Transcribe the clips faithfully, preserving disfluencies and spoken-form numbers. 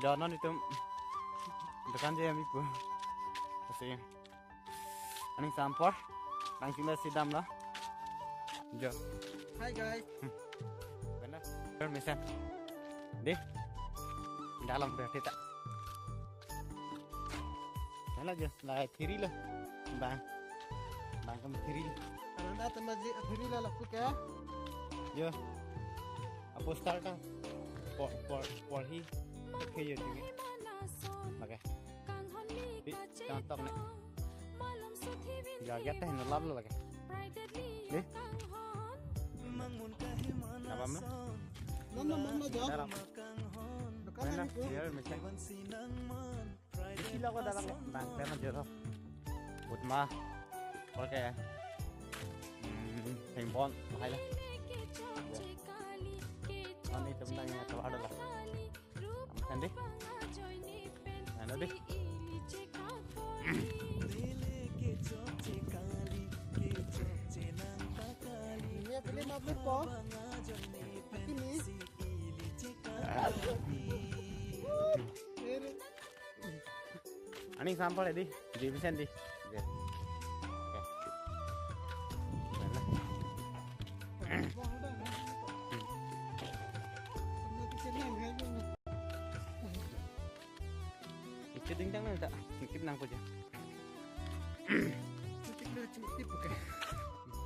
Jo, non itum dukan je ami pu. Kasi aning sampor, nang chingla si damlo. Jo. Hi guys. Benda, permission. Deh. Dalam berarti tak. Mana jo? Lai thiri lo. Bang. Bang kam thiri. Karena teman ji thiri lo laku ke. Jo. Apo star ka. Por, por, por hi. Oke, jo, jo. Lake. Di, jangan tok ne. Jo, ya teh, no lab lo lake. Di. Apa ma? Mama, mama, jo. Dalam. Dekat mana, ini, Bu? Biar macam. Isi lo ko dalam, bang, tema jero. But ma. Oke. Hmm, ping pong, hai la. Ya. Ani teman yang tahu ada lah. Amat deh. Ano deh. Ini film upload po. Ini. Aning sampor di, di bisa di. Oke. Oke. Mana? Ikit dingdang na ta, ikit nang puja. Ikit na cuma tip, oke.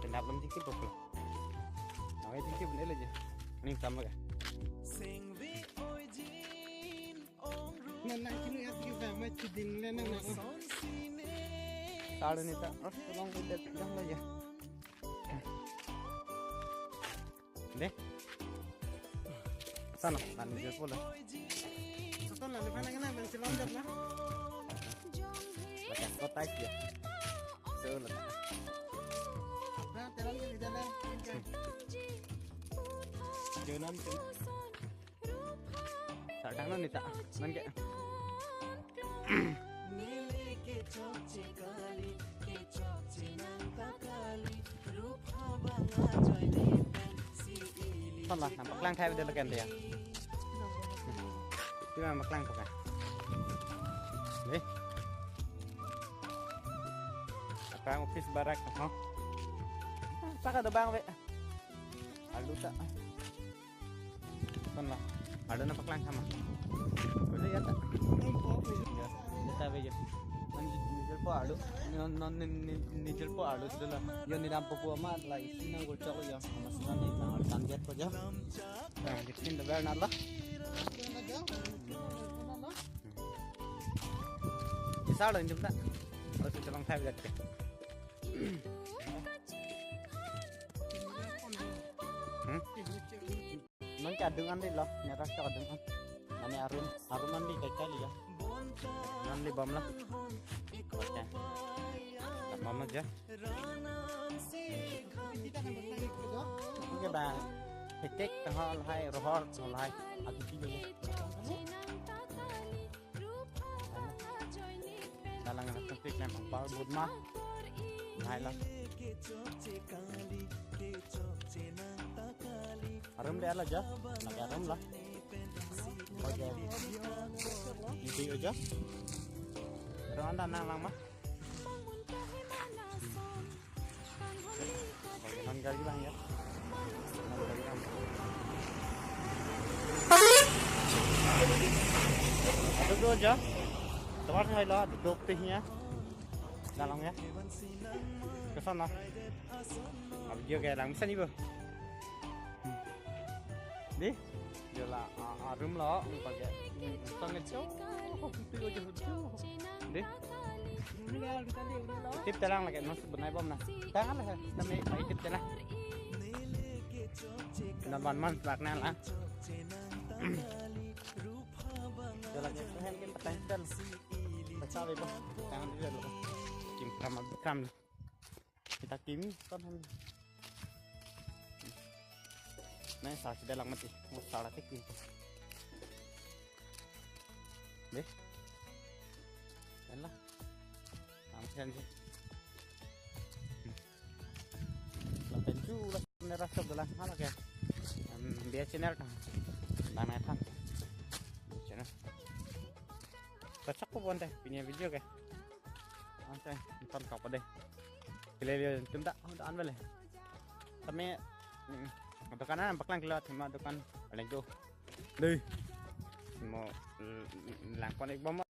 Kenapa belum ikit, oke? Awai ikit bener aja. Aning sampor ya. Nang nang kini ya tiga sama ceding le nang nang. Sar ni ta, oh, tolong ko det dang la ya. Deh. Sana, nang ni po la. Sana, ni mana kena bang selon det la. Macam kota aja. So, la. Nah, terang ke di jalan. Jonan tu. Sar dang non ni ta. Man ke. Sana, nang paklang thai dia leken dia. Cuma paklang pakai. Nih. Apa office barak, ha? Pakai dobang ve. Alu ta. Kon la. Alu na paklang sama. Udah ya ta. Ya. Kita beje. Non nijor po alu. Non non ni- ni- nijor po alu sudah la. Yo ni dam po po amat la isi nang gocok yo. Mas nang ni nang target po jo. Nah, bikin the bell nala. Bisa lo injum ta. Alu sudah lang thai beje. Hmm? Non ke adung an di lo, nerak ke adung an. Mane arum, arum an di kai kai liya. Non di bom la. Oke. Bom aja. Oke, bang. Hetek, tahal hai, rohor, tahal hai. Aku sih dulu. Dalang anak cantik memang pal but ma. Hai la. Arum dia la ja. Nak arum la. Oke. Isi aja. Ron anda nang lang ma. Bagi non gari lang ya. Non gari lang. Aduh, aduh aja. Tempat saya lah, duduk teh ya. Dalam ya. Ke sana. Abdi ke lang bisa nih, Bu. Di? Jola, a- arum lo, pakai. Hmm, tong itu. Hutu aja hutu. Di? Tip telang lagi, mas benai bom na. Tangan lah, kami tip telang. Nonton man, belak na lah. Jola, kita hem kita tangkal. Baca bebas, tangan dulu. Kim kram, kram. Kita kimi kon hem. Nah, sar si dalang mati. Mau sar lagi kim. Deh. Kan lah. Langsung sih. Lapen chu lah, nera sab dalang hal ke. Em, dia channel kan. Bang Nathan. Channel. Tachak po bonte pini video ke. Ante ton kok po dei. Kile le tum ta, oh, an bele. Tame, mm, dokan an paklang kilo, thema dokan paling do. Dei. Mo, mm, mm, langkon ik bom.